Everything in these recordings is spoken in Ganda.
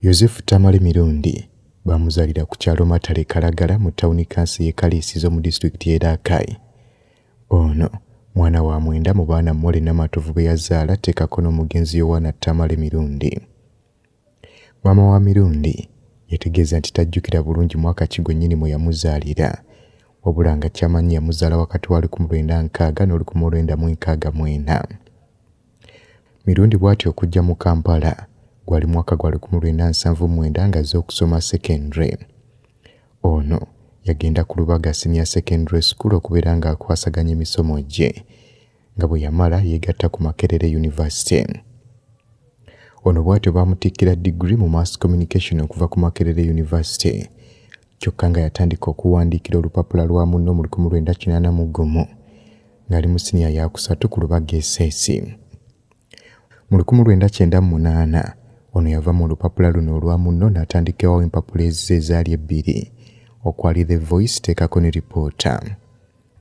Yozefu Tamale Mirundi baamuzaalira ku kyalo Matale Kalagala mu ttawuni kkanso y'e Kaliisizo mu disitulikiti y'e Rakai. Ono mwana wa mwenda mu baana Molly Namatovu be yazaala teekako n'omugenzi Yowaana Tamale Mirundi. Maama wa Mirundi yategeeza nti tajjukira bulungi mwaka ki gwennyini mwe yamuzaalira wabula nga ky'amanyi yamuzaala wakati wa 1960 n'e 1964. Mirundi bw'atyo okujja mu Kampala gwali mwaka gwa 1979 ng'azze okusoma secondary. Ono yagenda ku Lubaga Senior Secondary School okubeera ng'akwasaganya emisomo gye nga bwe yamala yeegatta ku Makerere University. Ono bw'atyo baamutikkira diguli mu Mass Communication okuva ku Makerere University kyokka nga yatandika okuwandiikira olupapula lwa Munno mu 1981 ng'ali mu siniya yaakusatu ku Lubaga SS. Mu 1998 ono yava mu lupapula luno olwa Munno n'atandikawo empapula ezize ezaali ebbiri okwali The Voice teekako ne Reporter.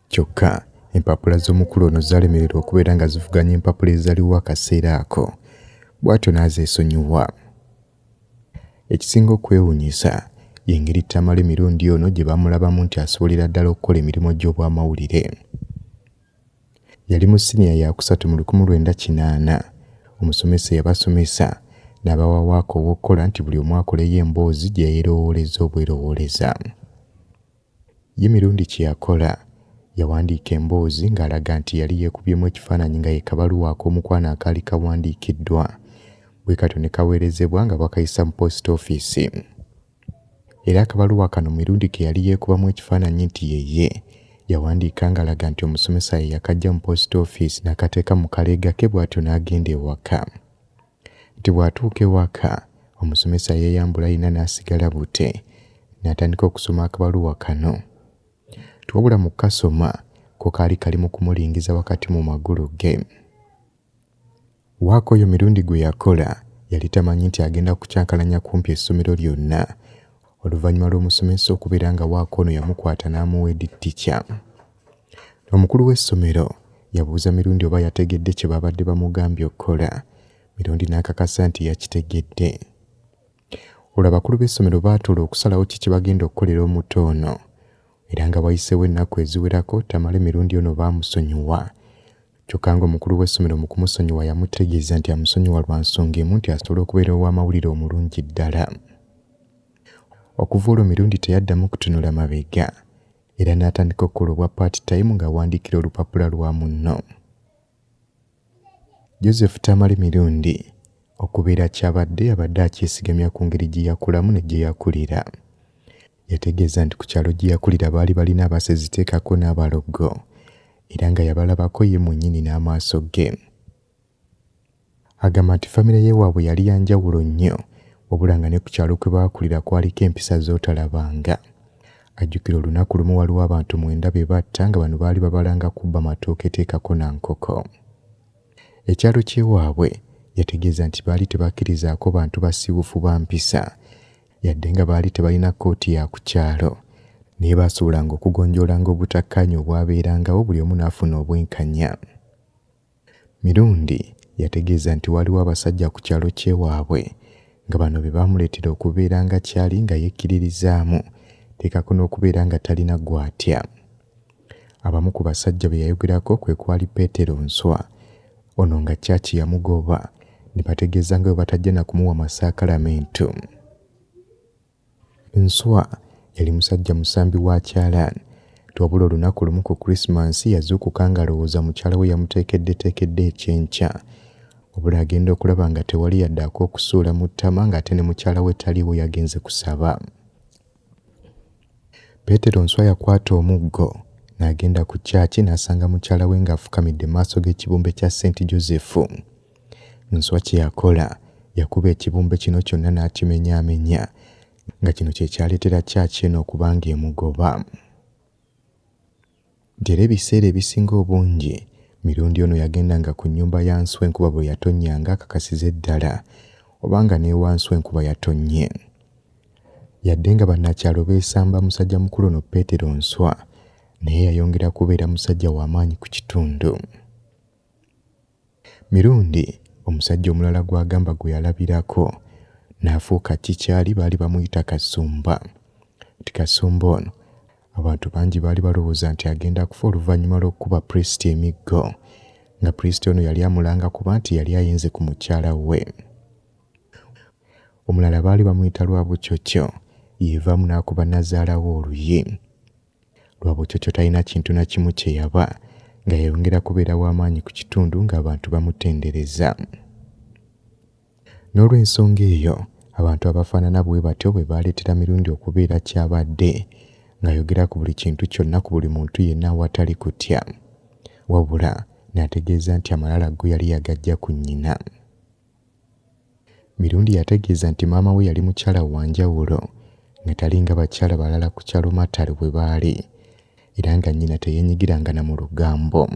Kyokka empapula z'omukulu ono zaalemererwa okubeera nga zivuganya empapula ezaaliwo akaseera ako bw'atyo n'azeesonyiwa. Ekisinga okwewuunyisa y'engeri Tamale Mirundi ono gye baamulabamu nti asobolera ddala okukola emirimu gy'obwamawulire. Yali mu siniya yaakusatu mu 1980 omusomesa eyabasomesa n'abawa waaka ow'okukola nti buli omu akoleyo emboozi gye yeerowoolezza obwerowooleza. Ye Mirundi kye yakola, yawandiika emboozi ng'alaga nti yali yeekubyemu ekifaananyi nga ye kabaluwa ak'omukwano akaali kawandiikiddwa bwe katyo ne kaweerezebwa nga bakayisa mu post office. Era akabaluwa kano Mirundi ke yali yeekubamu ekifaananyi nti ye ye, yawandiika ng'alaga nti omusomesa ye yakaggya mu post office n'akateeka mu kaleega ke bw'atyo n'agenda ewaka. Nti bw'atuuka ewaka, omusomesa yeeyambula yenna n'asigala bute n'atandika okusoma akabaluwa kano. Nti wabula mu kukasoma, ko kaali kali mu kumulingiza wakati mu magulu ge. Waaka oyo Mirundi gwe yakola yali tamanyi nti agenda kucankalanya kumpi essomero lyonna oluvannyuma lw'omusomesa okubeera nga waaka ono yamukwata n'amuwa edittikya. Omukulu w'essomero yabuuza Mirundi oba yategedde kye baabadde bamugambye okukola, Mirundi n'akakasa nti yakitegedde. Olwo abakulu b'essomero baatuula okusalawo ki kye bagenda okukolera omuto ono era nga wayiseewo ennaku eziwerako Tamale Mirundi ono baamusonyiwa kyokka ng'omukulu w'essomero mu kumusonyiwa yamutegeeza nti amusonyiwa lwa nsonga emu nti asobola okubeera ow'amawulire omulungi ddala. Okuva olwo Mirundi teyaddamu kutunula mabega era n'atandika okukola obwa part time ng'awandiikira olupapula lwa Munno. Joseph Tamale Mirundi okubeera ky'abadde abadde akyesigamya ku ngeri gye yakulamu ne gye yakulira. Yategeeza nti ku kyalo gye yakulira baali balina abasezi teekako n'abalogo era nga yabalabako ye mwennyini n'amaaso ge. Agamba nti famire y'ewaabwe yali ya njawulo nnyo wabula nga ne ku kyalo kwe baakulira kwaliko empisa z'otalabanga. Ajjukira olunaku lumu waliwo abantu mwenda be batta nga bano baali babalanga kubba matooke teekako na nkoko. Ekyalo ky'ewaabwe yategeeza nti baali tebakkirizaako bantu basiiwuufu ba mpisa yadde nga baali tebalina kkooti ya ku kyalo naye baasobolanga okugonjoolanga obutakkaanya obwabeerangawo buli omu n'afuna obwenkanya. Mirundi yategeeza nti waliwo abasajja ku kyalo ky'ewaabwe nga bano be baamuleetera okubeera nga ky'ali nga yekkiririzaamu teekako n'okubeera nga talina gw'atya. Abamu ku basajja be yayogerako kwe kwali Petero Nswa ono nga church yamugoba ne bategeeza nga bwe batajja na kumuwa masakalamentu. Nswa yali musajja musambi wa kyalaani nti wabula olunaku lumu ku Christmas yazuukuka ng'alowooza mukyala we yamuteekeddeteekedde ekyenkya wabula agenda okulaba nga tewali yadde ak'okusuula mu ttama ng'ate ne mukyala we taliiwo yagenze kusaba. Petero Nswa yakwata omuggo n'agenda ku church n'asanga mukyala we ng'afukamidde mu maaso g'ekibumbe kya St Joseph. Nswa kye yakola yakuba ekibumbe kino kyonna n'akimenyaamenya nga kino kye kyaleetera church eno okuba ng'emugoba. Nti era ebiseera ebisinga obungi Mirundi ono yagendanga ku nnyumba ya Nswa enkuba bwe yatonnyanga akakasize ddala oba nga n'ewa Nswa enkuba yatonnye. Yadde nga bannakyalo beesamba musajja mukulu ono Petero Nswa naye yayongera kubeera musajja wa maanyi ku kitundu. Mirundi omusajja omulala gw'agamba gwe yalabirako n'afuuka ki ky'ali baali bamuyita Kasumba. Nti Kasumba ono abantu bangi baali balowooza nti agenda kufa oluvannyuma lw'okukuba Priest emiggo nga Priest ono yali amulanga kuba nti yali ayenze ku mukyala we. Omulala baali bamuyita Lwabukyokyo yeevaamu n'akuba nnazaala we oluyi. Lwabukyokyo talina kintu na kimu kye yaba nga yeyongera kubeera wa maanyi ku kitundu ng'abantu bamutendereza. N'olw'ensonga eyo, abantu abafaanana bwe batyo be baaleetera Mirundi okubeera ky'abadde, ng'ayogera ku buli kintu kyonna ku buli muntu yenna awatali kutya. Wabula n'ategeeza nti amalala go yali yagaggya ku nnyina. Mirundi yategeeza nti maama we yali mukyala wa njawulo nga talinga bakyala balala ku kyalo Matale bwe baali era nga nnyina teyeenyigiranga na mu lugambo.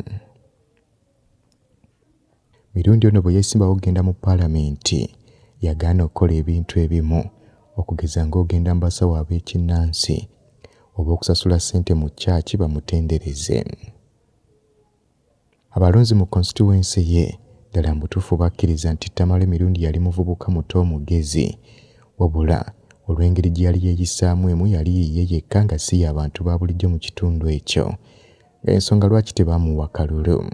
Mirundi ono bwe yeesimbawo okugenda mu palamenti yagaana okukola ebintu ebimu okugeza ng'ogenda mu basawo ab'ekinnansi oba okusasula ssente mu ccaaki bamutendereze. Abalonzi mu konsituwensi ye ddala mu butuufu bakkiriza nti Tamale Mirundi yali muvubuka muto omugezi wabula olw'engeri gye yali yeeyisaamu emu yali yiye yekka nga si ya bantu ba bulijjo mu kitundu ekyo nga y'ensonga lwaki tebaamuwa kalulu.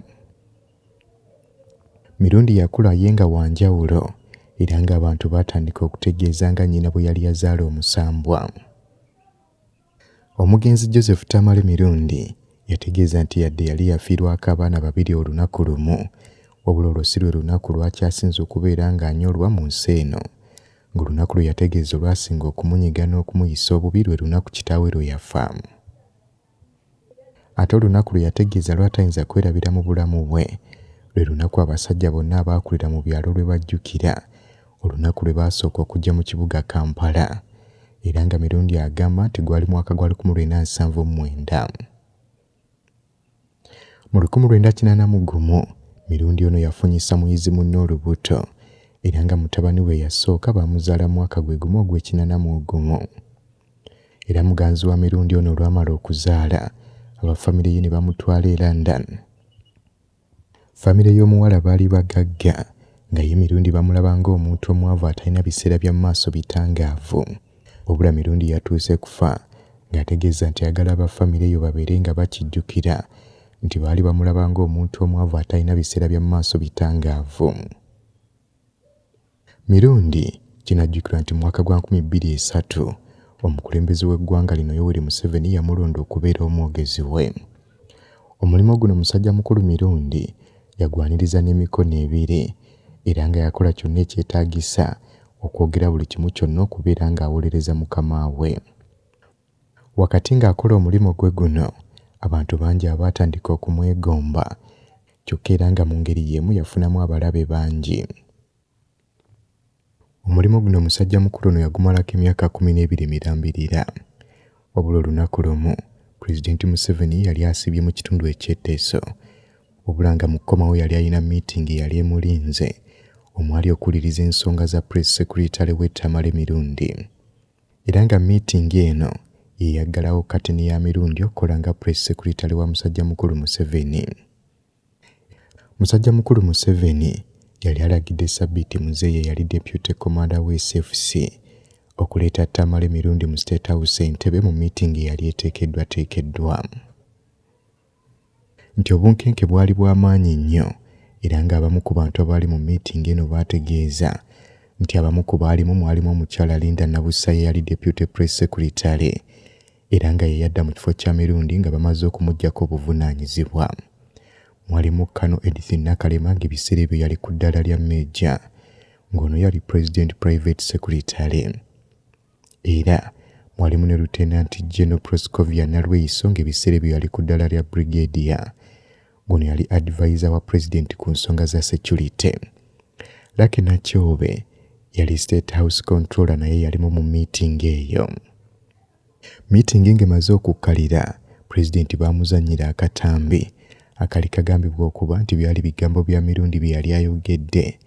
Mirundi yakula ye nga wa njawulo era ng'abantu baatandika okutegeeza nga nnyina bwe yali yazaala omusambwa. Omugenzi Joseph Tamale Mirundi yategeeza nti yadde yali yafiirwako abaana babiri olunaku lumu, wabula olwo si lwe lunaku lw'akyasinze okubeera ng'anyolwa mu nsi eno ng'olunaku lwe yategeeza olwasinga okumunyiga n'okumuyisa obubi lwe lunaku kitaawe lwe yafa. Ate olunaku lwe yategeeza lw'atayinza kwerabira mu bulamu bwe, lwe lunaku abasajja bonna abaakulira mu byalo lwe bajjukira olunaku lwe baasooka okujja mu kibuga Kampala era nga Mirundi agamba nti gwali mwaka gwa 1979. Mu 1981, Mirundi ono yafunyisa muyizi munne olubuto era nga mutabani we eyasooka baamuzaala mu mwaka gwe gumu ogw'ekinana mu ogumu. Era muganzi wa Mirundi ono olwamala okuzaala, aba famire ye ne bamutwala e London. Famire y'omuwala baali bagagga nga ye Mirundi bamulaba ng'omuntu omwavu atalina biseera bya mu maaso bitangaavu. Wabula Mirundi yatuuse kufa ng'ategeeza nti ayagala aba famire eyo babeere nga bakijjukira nti baali bamulaba ng'omuntu omwavu atalina biseera bya mu maaso bitangaavu. Mirundi kinajjukirwa nti mu mwaka gwa 2003 omukulembeze w'eggwanga lino Yoweri Museveni yamulonda okubeera omwogezi we. Omulimu guno musajja mukulu Mirundi yagwaniriza n'emikono ebiri era nga yakola kyonna ekyetaagisa okwogera buli kimu kyonna okubeera ng'awolereza mukama we. Wakati ng'akola omulimu gwe guno, abantu bangi abaatandika okumwegomba kyokka era nga mu ngeri y'emu yafunamu abalabe bangi. Omulimu guno musajja mukulu ono yagumalako emyaka 12 mirambirira. Wabula olunaku lumu, Pulezidenti Museveni yali asiibye mu kitundu eky'e Teso wabula nga mu kukomawo yali alina miitingi eyali emulinze omwali okuwuliriza ensonga za Press Secretary we Tamale Mirundi. Era nga miitingi eno ye yaggalawo kateni ya Mirundi okukola nga Press Secretary wa musajja mukulu Museveni. Musajja mukulu Museveni yali alagidde Sabiiti Muzeeyi eyali Deputy Commander wa SFC okuleeta Tamale Mirundi mu State House e Ntebe mu miitingi eyali eteekeddwateekeddwa. Nti obunkenke bwali bwa maanyi nnyo era ng'abamu ku bantu abaali mu miitingi eno baategeeza nti abamu ku baalimu mwalimu omukyala Linda Nabusayi eyali Deputy Press Secretary era nga ye yadda mu kifo kya Mirundi nga bamaze okumuggyako obuvunaanyizibwa. Mwalimu Colonel Edith Nakalema ng'ebiseera ebyo yali ku ddaala lya Major ng'ono yali President Private Secretary. Era mwalimu ne Lieutenant General Proscovia Nalweyiso ng'ebiseera ebyo yali ku ddaala lya Brigadier ng'ono yali advisor wa President ku nsonga za securite. Lucky Nakyobe yali State House Controller naye yalimu mu meeting eyo. Meeting ng'emaze okukkalira, Pulezidenti baamuzannyira akatambi akali kagambibwa okuba nti byali bigambo bya Mirundi bye yali ayogedde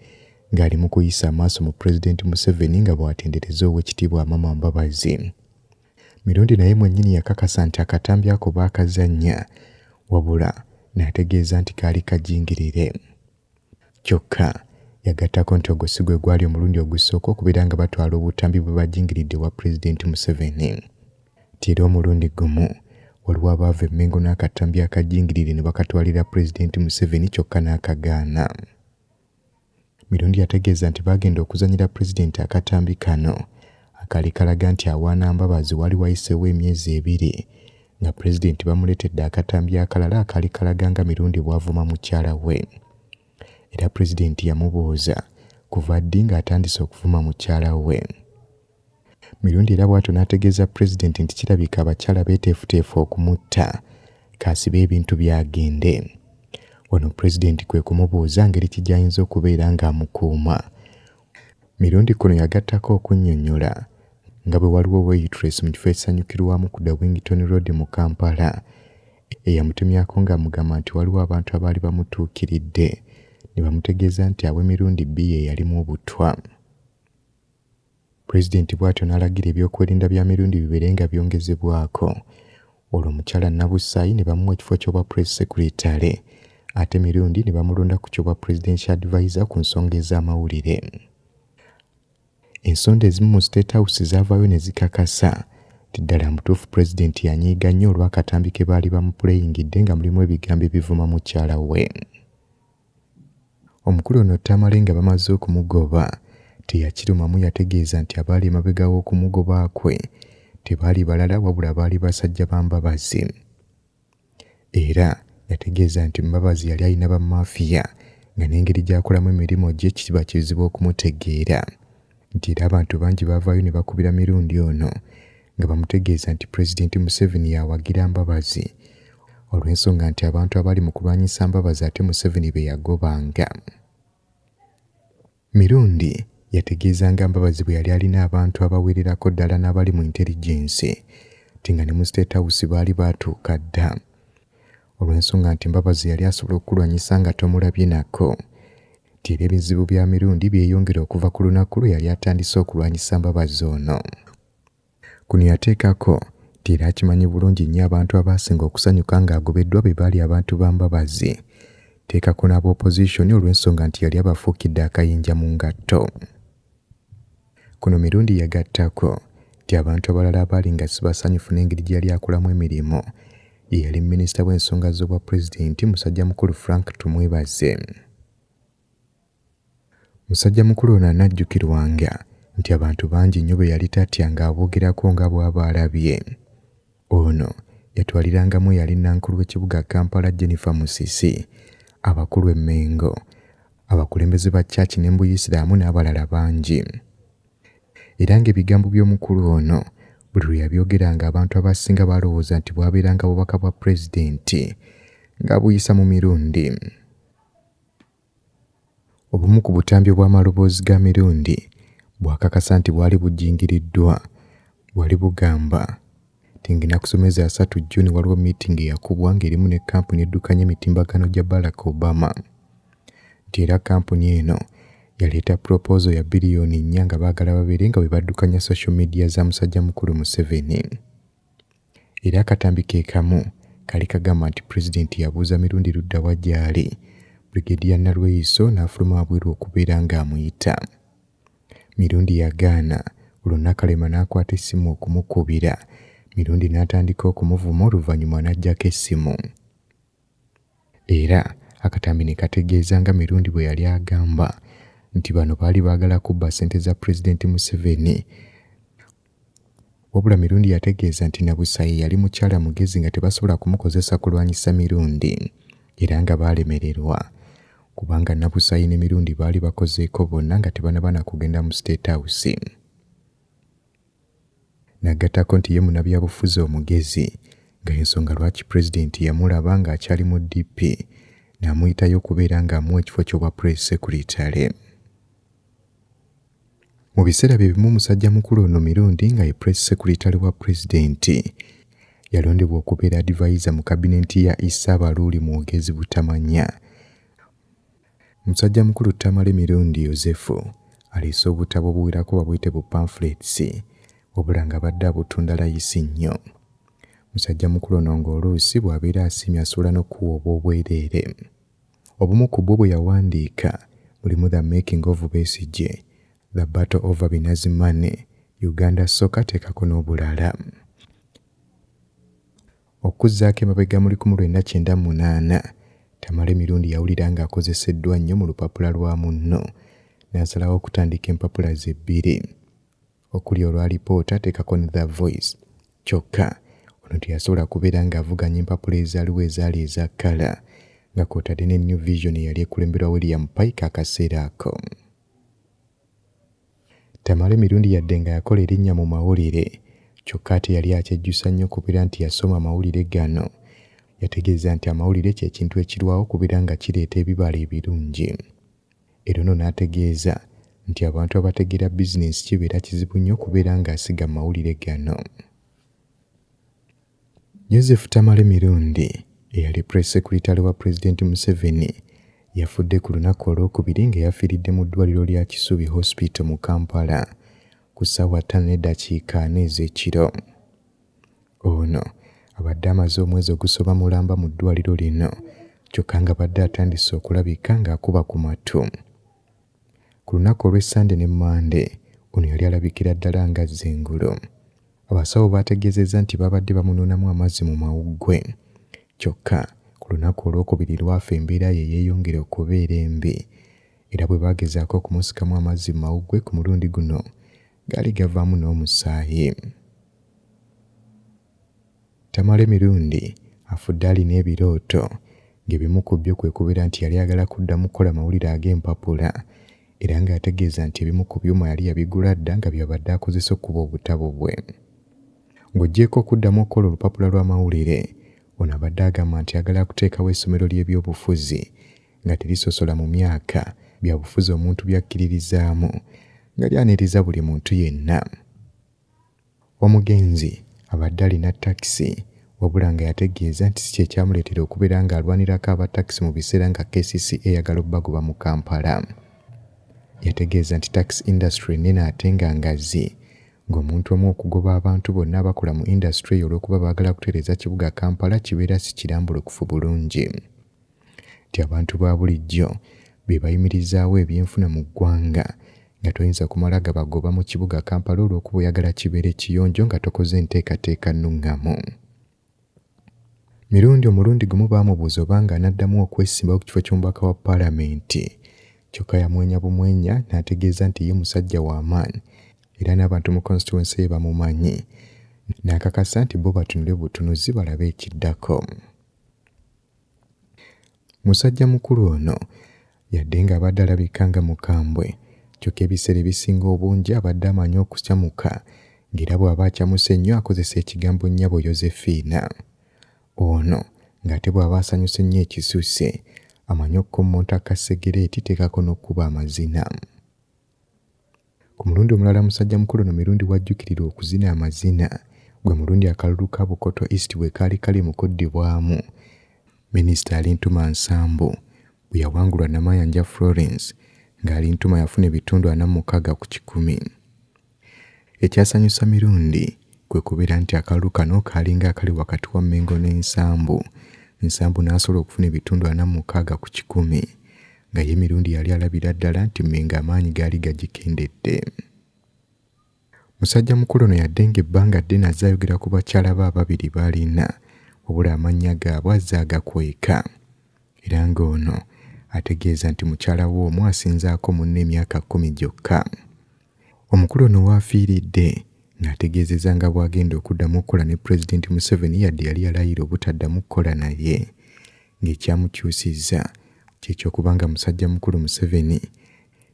ng'ali mu kuyisa amaaso mu Pulezidenti Museveni nga bw'atendereza Owekitiibwa Amama Mbabazi. Mirundi naye mwennyini yakakasa nti akatambi ako baakazannya wabula n'ategeeza nti kaali kajingirire. Kyokka Yagattako nti ogwo si gwe gwali omulundi ogusooka okubeera nga batwala obutambi bwe bajingiridde ewa Pulezidenti Museveni. Nti era omulundi gumu waliwo abaava e Mmengo n'akatambi akajingirire ne bakatwalira Pulezidenti Museveni kyokka n'akagaana. Mirundi yategeeza nti baagenda okuzannyira Pulezidenti akatambi kano akaali kalaga nti awaana Mbabazi waali wayiseewo emyezi ebiri nga Pulezidenti bamuleetedde akatambi akalala akaali kalaga nga Mirundi bw'avuma mukyala we. Era Pulezidenti yamubuuza kuva ddi ng'atandise okuvuma mukyala we. Mirundi era bw'atyo n'ategeeza Pulezidenti nti kirabika abakyala beeteefuteefu okumutta, k'asibe ebintu bye agende. Wano Pulezidenti kwe kumubuuza ngeri ki gy'ayinza okubeera ng'amukuuma. Mirundi kuno yagattako okunnyonnyola nga bwe waliwo waitress mu kifo ekisanyukirwamu ku Dawington Road mu Kampala eyamutemyako ng'amugamba nti waliwo abantu abaali bamutuukiridde ne bamutegeeza nti awe Mirundi bbiya eyalimu obutwa. Pulezidenti bw'atyo n'alagira ebyokwerinda bya Mirundi bibeere nga byongezebwako olwo omukyala Nabusayi ne bamuwa ekifo ky'obwa Press Secretary ate Mirundi ne bamulonda ku ky'obwa Presidential Advisor ku nsonga ez'amawulire. Ensonda ezimu mu State House zaavaayo ne zikakasa nti ddala mutuufu Pulezidenti yanyiiga nnyo olw'akatambi ke baali bamupuleyingidde nga mulimu ebigambo ebivuma mukyala we. Omukulu ono Tamale nga bamaze okumugoba teyakirumamu yategeeza nti abaali emabega w'okumugoba kwe tebaali balala wabula baali basajja ba Mbabazi. Era yategeeza nti Mbabazi yali alina bamafiya nga n'engeri gy'akolamu emirimu gye kiba kizibu okumutegeera. Nti era abantu bangi baavaayo ne bakubira Mirundi ono nga bamutegeeza nti Pulezidenti Museveni y'awagira Mbabazi olw'ensonga nti abantu abali mu kulwanyisa Mbabazi ate Museveni be yagobanga. Mirundi yategeeza nga Mbabazi bwe yali alina abantu abawererako ddala n'abali mu intelligence nti nga ne mu State House baali baatuuka dda olw'ensonga nti Mbabazi yali asobola okukulwanyisa nga tomulabye nako nti era ebizibu bya Mirundi byeyongera okuva ku lunaku lwe yali atandise okulwanyisa Mbabazi ono. Kuno yateekako nti era akimanyi bulungi nnyo abantu abaasinga okusanyuka ng'agobeddwa be baali abantu ba Mbabazi. Teekako n'aba opozisoni olw'ensonga nti yali abafuukidde akayinja mu ngatto. Kuno Mirundi yagattako nti abantu abalala abaali nga si basanyufu n'engeri gye yali akolamu emirimu ye yali minisita w'ensonga z'obwapulezidenti musajjamukulu Frank Tumwebaze. Musajjamukulu ono anajjukirwanga nti abantu bangi nnyo be yali tatya ng'aboogerako nga bw'aba alabye. Ono yatwalirangamu eyali Nankulu w'ekibuga Kampala Jennifer Musisi, abakulu e Mmengo, abakulembeze ba Church ne Mbuyisiraamu n'abalala bangi. Era ng'ebigambo by'omukulu ono buli lwe yabyogeranga abantu abasinga baalowooza nti bwabeeranga bubaka bwa Pulezidenti ng'abuyisa mu mirundi. Obumu ku butambi obw'amaloboozi ga Mirundi bw'akakasa nti bwali bujingiriddwa bwali bugamba nti ng'ennaku z'omwezi 30 June waliwo miitingi eyakubwa ng'erimu ne kkampuni eddukanya emitimbagano gya Barack Obama nti era kkampuni eno yaleeta pulopoozo ya bbiriyoni 4 nga baagala babeere nga bwe baddukanya social media za musajjamukulu Museveni. Era akatambi ke kamu kaali kagamba nti Pulezidenti yabuuza Mirundi ludda wa gy'ali, Brigadier Nalweyiso n'afuluma wabweru okubeera ng'amuyita. Mirundi yagaana, olwo Nakalema n'akwata essimu okumukubira, Mirundi n'atandika okumuvuma oluvannyuma n'aggyako essimu. Era akatambi ne kategeeza nga Mirundi bwe yali agamba nti bano baali baagala kubba ssente za Pulezidenti Museveni. Wabula Mirundi yategeeza nti Nabusayi yali mukyala mugezi nga tebasobola kumukozesa kulwanyisa Mirundi era nga baalemererwa kubanga Nabusayi ne Mirundi baali bakozeeko bonna nga tebannaba na kugenda mu State House. N'agattako nti ye munnabyabufuzi omugezi nga y'ensonga lwaki Pulezidenti yamulaba ng'akyali mu DP n'amuyitayo okubeera ng'amuwa ekifo ky'obwa Press Secretary. Mu biseera bye bimu musajjamukulu ono Mirundi nga ye Press Secretary wa Pulezidenti yalondebwa okubeera advisor mu kabinenti ya Issa Baluuli Mwogezi Butamanya. Musajjamukulu Tamale Mirundi Yozefu aleese obutabo obuwerako babuyite bu pamphlets wabula ng'abadde abutunda layisi nnyo. Musajjamukulu ono ng'oluusi bw'abeera asiimye asobola n'okukuwa obw'obwereere. Obumu ku bwo bwe yawandiika mulimu The Making of Besigye, The Battle Over Binazi Money, Uganda Soccer teekako n'obulala. Okuzzaako emabega mu 1998, Tamale Mirundi yawulira ng'akozeseddwa nnyo mu lupapula lwa Munno n'asalawo okutandika empapula ze bbiri okuli olwa Alipoota teekako ne The Voice. Kyokka ono teyasobola kubeera ng'avuganya empapula ezaaliwo ezaali eza kkala nga kw'otadde ne New Vision eyali ekulemberwa William Pike akaseera ako. Tamale Mirundi yadde nga yakola erinnya mu mawulire, kyokka ate yali akyejjusa nnyo okubeera nti yasoma amawulire gano. Yategeeza nti amawulire kye kintu ekirwawo okubeera nga kireeta ebibala ebirungi. Era ono n'ategeeza nti abantu abategeera bizinensi kibeera kizibu nnyo okubeera ng'asiga mu mawulire gano. Joseph Tamale Mirundi eyali Press Secretary wa Pulezidenti Museveni yafudde ku lunaku Olwokubiri nga yafiiridde mu ddwaliro lya Kisubi Hospital mu Kampala ku ssaawa 5:40 ez'ekiro. Ono abadde amaze omwezi ogusoba mulamba mu ddwaliro lino kyokka ng'abadde atandise okulabika ng'akuba ku matu. Ku lunaku olw'e Ssande ne Mmande ono yali alabikira ddala ng'azza engulu. Abasawo baategeezezza nti babadde bamunuunamu amazzi mu mawuggwe. Kyokka ku lunaku Olwokubiri lwafa embeera ye yeeyongera okubeera embi era bwe baagezaako okumusikamu amazzi mu mawuggwe ku mulundi guno gaali gavaamu n'omusaayi. Tamale Mirundi afudde alina ebirooto ng'ebimu ku byo kwe kubeera nti yali ayagala kuddamu kukola mawulire ag'empapula era ng'ategeeza nti ebimu ku byuma yali yabigula dda nga by'abadde akozesa okukuba obutabo bwe. Ng'oggyeeko okuddamu okukola olupapula lw'amawulire, ono abadde agamba nti ayagala kuteekawo essomero ly'ebyobufuzi nga terisosola mu myaka, byabufuzi omuntu by'akkiririzaamu nga lyaniriza buli muntu yenna. Omugenzi abadde alina takisi wabula nga yategeeza nti si kye kyamuleetera okubeera ng'alwanirako aba takisi mu biseera nga KCCA eyagala obbagoba mu Kampala. Yategeeza nti takisi industry nnene ate nga ngazi ng'omuntu omu okugoba abantu bonna abakola mu industry eyo olw'okuba baagala kutereeza kibuga Kampala kibeera si kirambulukufu bulungi. Nti abantu ba bulijjo be bayimirizaawo ebyenfuna mu ggwanga nga toyinza kumala gabagoba mu kibuga Kampala olw'okuba oyagala kibeere kiyonjo nga tokoze nteekateeka nnungamu. Mirundi omulundi gumu baamubuuza obanga anaddamu okwesimbawo ku kifo ky'omubaka wa Paalamenti kyokka yamwenya bumwenya n'ategeeza nti ye musajja wa maanyi era n'abantu mu constituency ye bamumanyi n'akakasa nti bo batunule butunuzi balabe ekiddako. Musajja mukulu ono yadde ng'abadde alabika nga mukambwe kyokka ebiseera ebisinga obungi abadde amanyi okucamuka ng'era bw'aba acamuse nnyo akozesa ekigambo nnyabo Yozefiina. Ono ng'ate bw'aba asanyuse nnyo ekisusse amanyi okukommonta kassegereeti teekako n'okukuba amazina. Ku mulundi omulala musajja mukulu ono Mirundi w'ajjukirirwa okuzina amazina gwe mulundi akalulu ka Bukoto East bwe kaali kali mu kuddibwamu Minisita Alintuma Nsambu bwe yawangulwa Namayanja Florence ng'Alintuma yafuna ebitundu 46 ku kikumi. Ekyasanyusa Mirundi kwe kubeera nti akalulu kano kaalinga akali wakati wa Mmengo ne Nsambu, Nsambu n'asobola okufuna ebitundu 46 ku kikumi nga ye Mirundi yali alabira ddala nti Mmengo amaanyi gaali gagikendedde. Musajja mukulu ono yadde ng'ebbanga ddene azze ayogera ku bakyala be ababiri b'alina wabula amannya gaabwe azze agakweka era ng'ono ategeeza nti mukyala we omu asinzaako munne emyaka 10 gyokka. Omukulu ono w'afiiridde ng'ategeezezza nga bw'agenda okuddamu okukola ne Pulezidenti Museveni yadde yali yalayira obutaddamu kukola naye ng'ekyamukyusizza kye ky'okuba nga musajja mukulu Museveni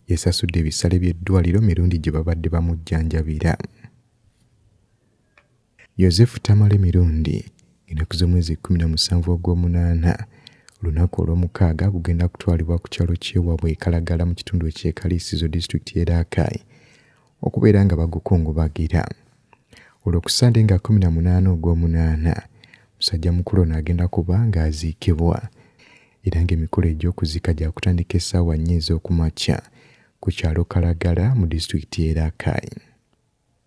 yasasudde ebisale by'eddwaliro Mirundi gye babadde bamujjanjabira. Yozefu Tamale Mirundi ng'ennaku z'omwezi 17 ogw'omunaana olunaku Olwomukaaga gugenda kutwalibwa ku kyalo ky'ewaabwe e Kalagala mu kitundu eky'e Kaliisizo disitulikiti y'e Rakai okubeera nga bagukungubagira. Olwo ku Ssande nga 18 ogw'omunaana musajja mukulu ono agenda kuba ng'aziikibwa era ng'emikolo egy'okuziika gyakutandika essaawa 4 ez'okumakya ku kyalo Kalagala mu disitulikiti y'e Rakai.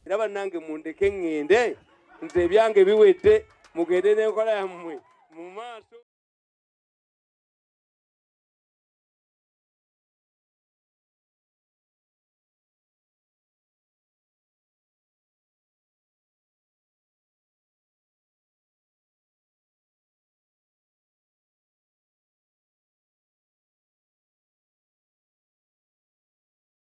Era bannange mundeke ŋŋende, nze ebyange biwedde, mugende n'enkola yammwe mu maaso.